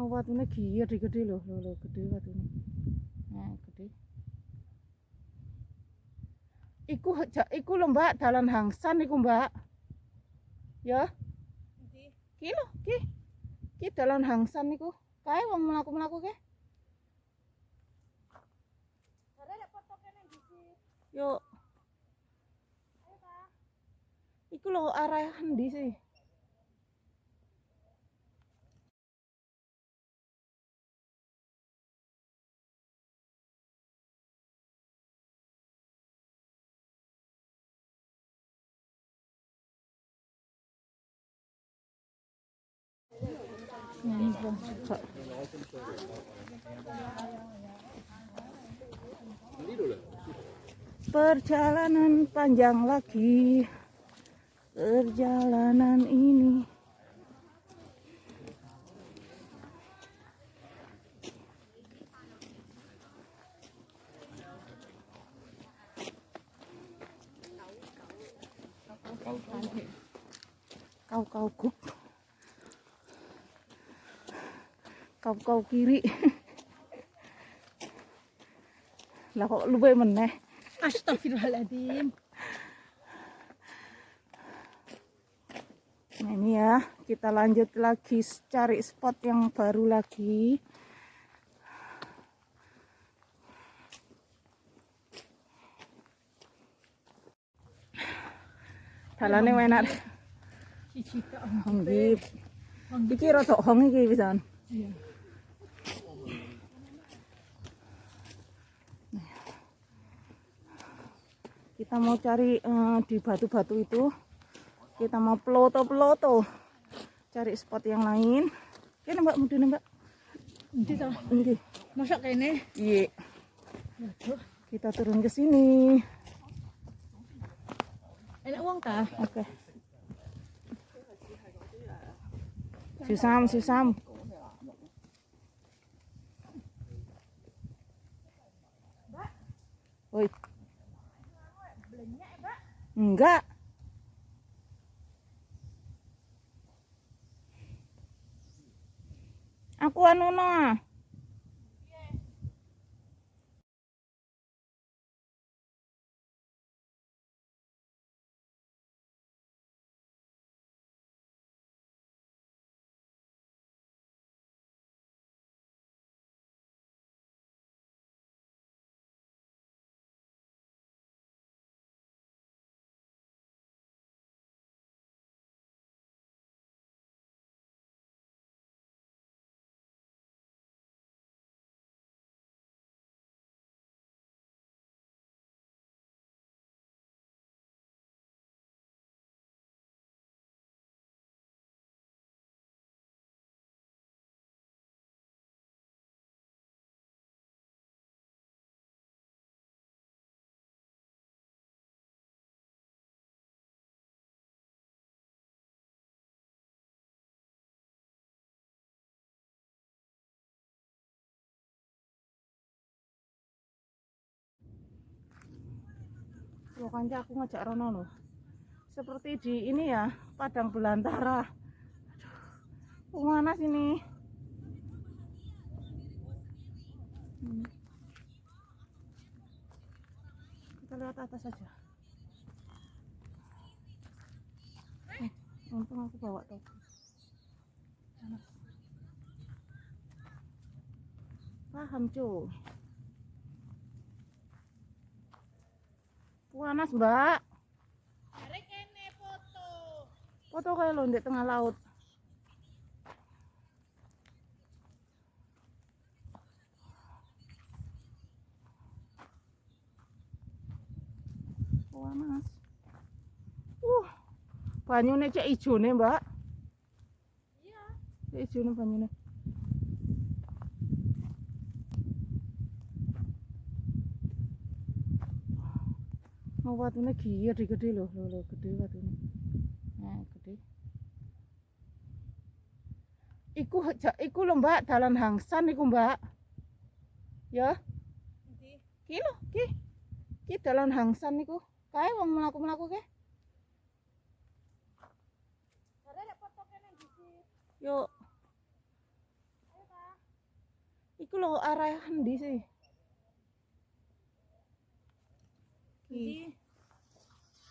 Mau watune gede-gede loh, lho lho gede watune. Nah, gede. Iku iku lho Mbak, dalan Hangsan iku Mbak. Ya. Endi? Ki lho, ki. Ki dalan Hangsan iku. Kae wong mlaku-mlaku ke. Jare lek foto kene dhisit. Yuk. Ayo ta. Iku lho arah endi sih? Ini wong juga. Perjalanan panjang lagi. Perjalanan ini. Kau-kau guk. Kau-kau kiri. Lah kok luwe meneh. Astagfirullahaladzim. Nah ini ya, kita lanjut lagi cari spot yang baru lagi. Dalane enak. Siji tok. Nggih. Iki rada hong iki pisan. Iya. Kita mau cari di batu-batu itu. Kita mau peloto-peloto. Cari spot yang lain. Kene Mbak, mudune Mbak. Endi ta? Nggih. Mosok kene? Iya. Waduh. Kita turun ke sini. Enak wong ta? Oke. Susam, susam. Woi. Enggak. Aku anu no. Ah. Loh, kanca aku ngajak rono loh. Seperti di ini ya, padang belantara. Aduh, mana sini? Kita lihat atas aja. Untung aku bawa topi. Panas. Paham, cu. Panas, Mbak. Jare kene foto. Foto kayak lo di tengah laut. Panas. Banyune cek ijone, Mbak. Iya. Cek ijone banyune. Mau watune gede-gede lho, lho lho gede watune. Nah, gede. Iku iku lho Mbak, dalan Hangsan iku Mbak. Ya. Endi? Ki lho, ki. Ki dalan Hangsan iku. Kae wong mlaku-mlaku ke. Jare lek foto kene dhisit. Yuk. Ayo ta. Iku lho arah endi sih? Ki. Endi?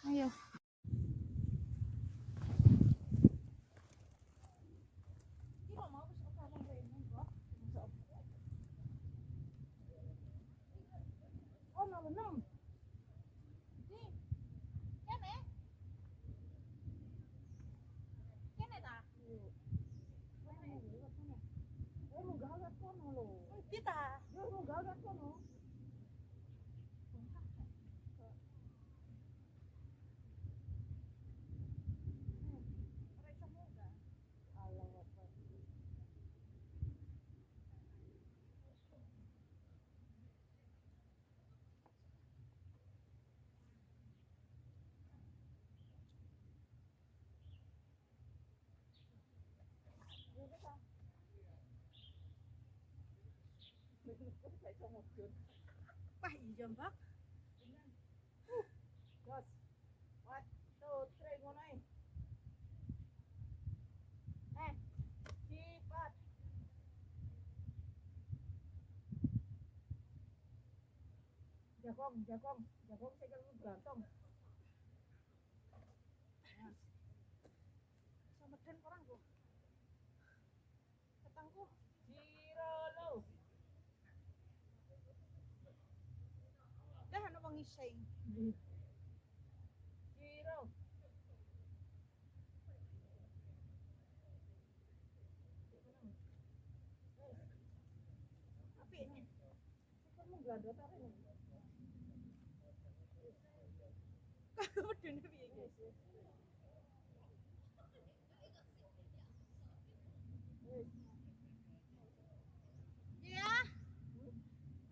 Ayo. Iki kok mau wis kok rene, Mbak. Oh, 06. Endi? Kene? Kene ta? Eh, munggah liwat kono lho. Endi ta? Yo munggah liwat kono. Ora iso munggah. Allah Akbar. Wah, iya, Mbak. Jos. 1, 2, 3, ngono ae. Eh, cepat. Jagong, jagong, jagong sikilmu gantong. Iso meden ora, Bu? Petangku. Jiro lo. Dah ana wong ngising. Jiro. Apik. Sikilmu glandot arene. Kok medene piye iki? Wis. Iya.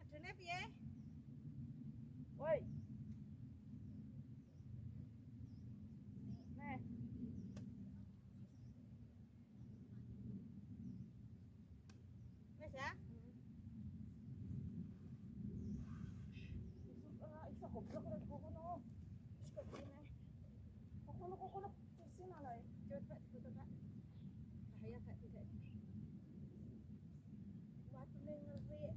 Medene piye? Woi. Nih. Wis ya. Ora iso goblok ora kok kono. Wis kok kene. Kok kono kok kono isin alae. Coba Pak difoto, Pak. Bahaya gak tidak ini. Watune ngeri.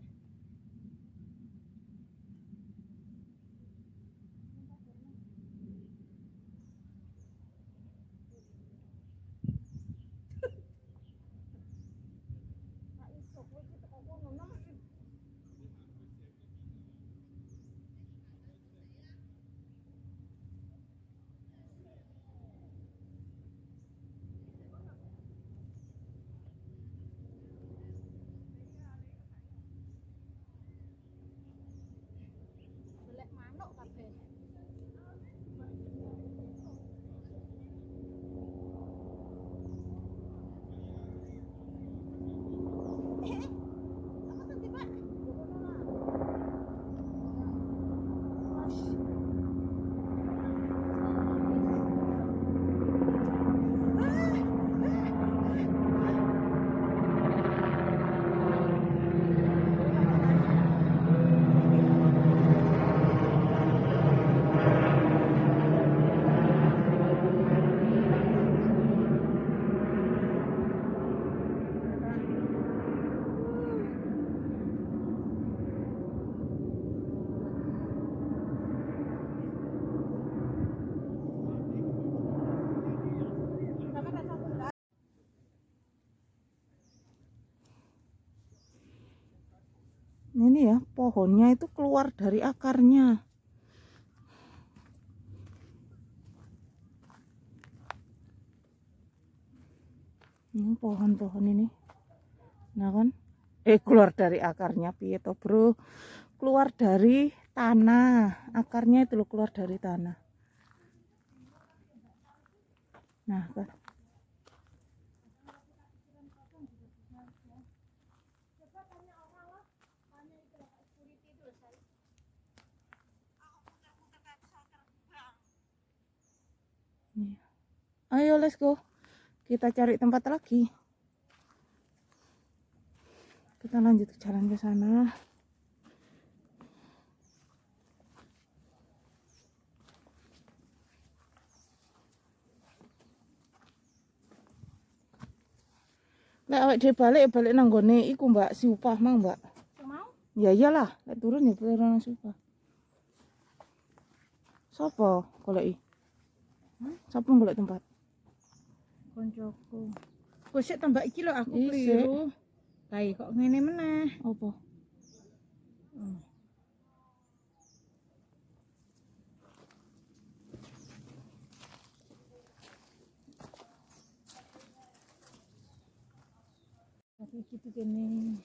Ora iso kowe iki teko kono nem. Golek manuk kabeh. Eh, apa tadi, Pak? Mas. Sama tak sambung, Pak? Ini ya, pohonnya itu keluar dari akarnya. Ini pohon-pohon ini. Nah kan? Keluar dari akarnya piye toh, Bro? Keluar dari tanah. Akarnya itu loh keluar dari tanah. Nah, kan. Coba tanya orang lah. Tanya itu loh, Pak security itu loh, saya. Aku putar-putar tak bisa terbang. Iya. Ayo let's go. Kita cari tempat lagi. Kita lanjut ke jalan ke sana. Lek Lek awake dhewe balik, balik nang gone iku, Mbak, si upah mang, Mbak. Sing mau? Ya iyalah, lek turun ya turun nang si upah. Sopo goleki? Hmm? Sopo golek tempat? Koncoku. Kok sik tambah iki lho, aku Isik. keliru. Kae kok ngene meneh. Apa? Tapi iki tuh kene.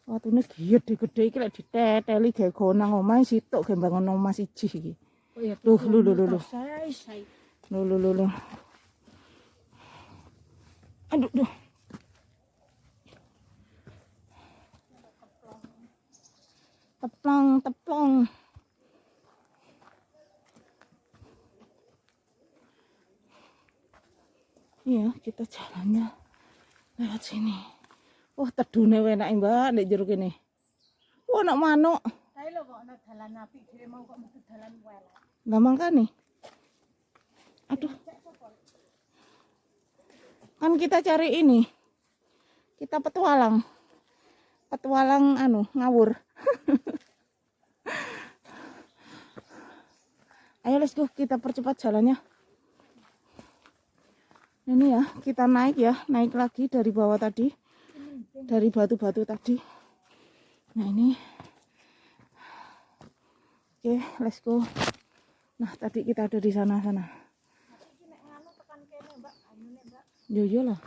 Watune gede-gede iki lek diteteli gawe go nang omahe situk gawe bangun omah siji iki. Oh iya. Loh, loh, loh, loh, loh. Sai, sai. Loh, loh, loh, loh. Aduh, duh. Teplong, teplong. Iya, kita jalannya lewat sini. Wah, tedune enak, Mbak, nek jero kene. Wah, ana manuk. Kae lho kok ana dalan apik dhewe mau kok metu dalan welek. Lah mangkane. Aduh. Kan kita cari ini. Kita petualang. Petualang anu, ngawur. Ayo, let's go, kita percepat jalannya. Ini ya, kita naik ya, naik lagi dari bawah tadi. Dari batu-batu tadi. Nah, ini. Oke, let's go. Nah, tadi kita ada di sana-sana. Iki nek nganu tekan kene, Mbak, banyune, Mbak. Yo yo lah.